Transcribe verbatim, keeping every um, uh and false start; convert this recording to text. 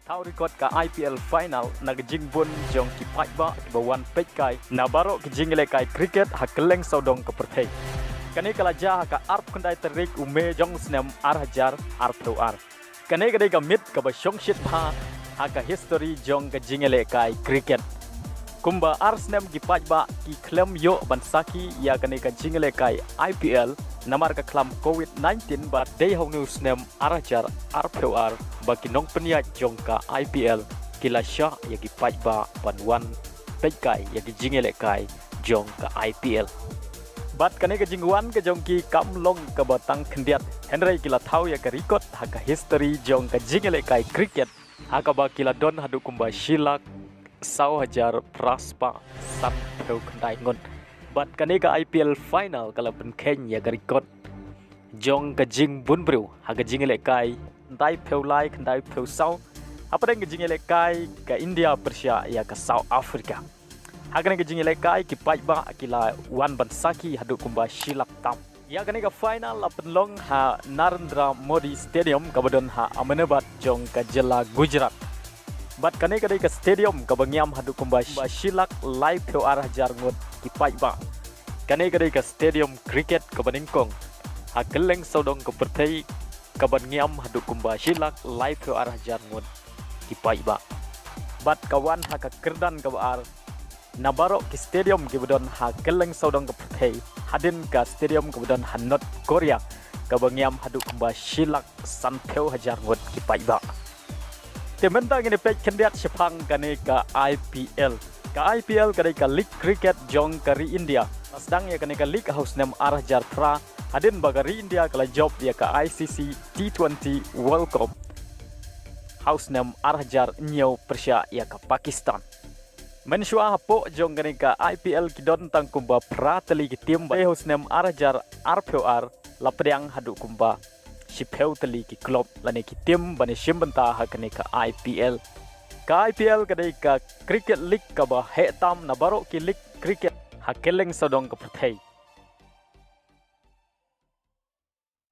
Thaw record ka I P L final na ka jingbun jong ki paidbah kiba wan peit kai na baroh ki jingïalehkai cricket ha kylleng sawdong ka pyrthei. Kane ka la jia ha ka arphew khyndai tarik u May jong u snem ar hajar arphew ar. Kane ka dei ka miet kaba shongshit bha ha ka history jong ka jingïalehkai cricket. Kumba ar snem ki paidbah ki khlem ïoh ban sakhi ïa kane ka jingïalehkai I P L namar ka khlam covid nineteen, bad dei ha une u snem ar hajar arphew ar ba ki nongpynïaid jong ka I P L ki la shah ïa ki paidbah ban wan peit kai ïa ki jingïalehkai jong ka I P L. Bad kane ka jingwan ka jong ki kam long kaba tang khyndiat, hynrei ki la thaw ïa ka record ha ka history jong ka jingïalehkai cricket, ha kaba ki la don haduh kumba shi lak saw hajar phra spah sanphew khyndai ngut. Bad kane ka I P L final ka la pynkheiñ ïa ka record jong ka jingbun briew ha ka jingïalehkai khyndai phew lai khyndai phew saw hapdeng ka jingïalehkai ka India pyrshah ïa ka South Africa. Ha kane ka jingïalehkai ki paidbah ki la wan ban sakhi haduh kumba shi lak tam. Ïa kane ka final la pynlong ha Narendra Modi Stadium kaba don ha Ahmedabad jong ka jylla Gujarat. Bad kane ka dei ka stadium kaba ngiam haduh kumba shi lak lai phew ar hajar ngut ki paidbah. Kane ka dei ka stadium cricket kaba nyngkong ha kylleng sawdong ka pyrthei kaba ngiam haduh kumba shi lak lai phew ar hajar ngut ki paidbah. Bad ka wan ha ka kyrdan kaba ar na baroh ki stadium kiba don ha kylleng sawdong ka pyrthei, hadien ka stadium kaba don ha North Korea kaba ngiam haduh kumba shi lak sanphew hajar ngut ki paidbah. Te mynta ngin ïa peit khyndiat shaphang kane ka I P L. Ka I P L ka dei ka league cricket jong ka ri India. La sdang ïa kane ka league ha u snem ar hajar phra, hadien ba ka ri India ka la jop ïa ka I C C T twenty World Cup ha u snem ar hajar hynñiew pyrshah ïa ka Pakistan. Mynshuwa hapoh jong kane ka I P L ki don tang kumba phra tylli ki team, bad ha u snem ar hajar arphew ar la pdiang haduh kumba shiphew tylli ki club lane ki team ban ïashim bynta ha kane ka I P L. Ka I P L ka dei ka cricket league kaba heh tam na baroh ki league cricket ha kylleng sawdong ka pyrthei.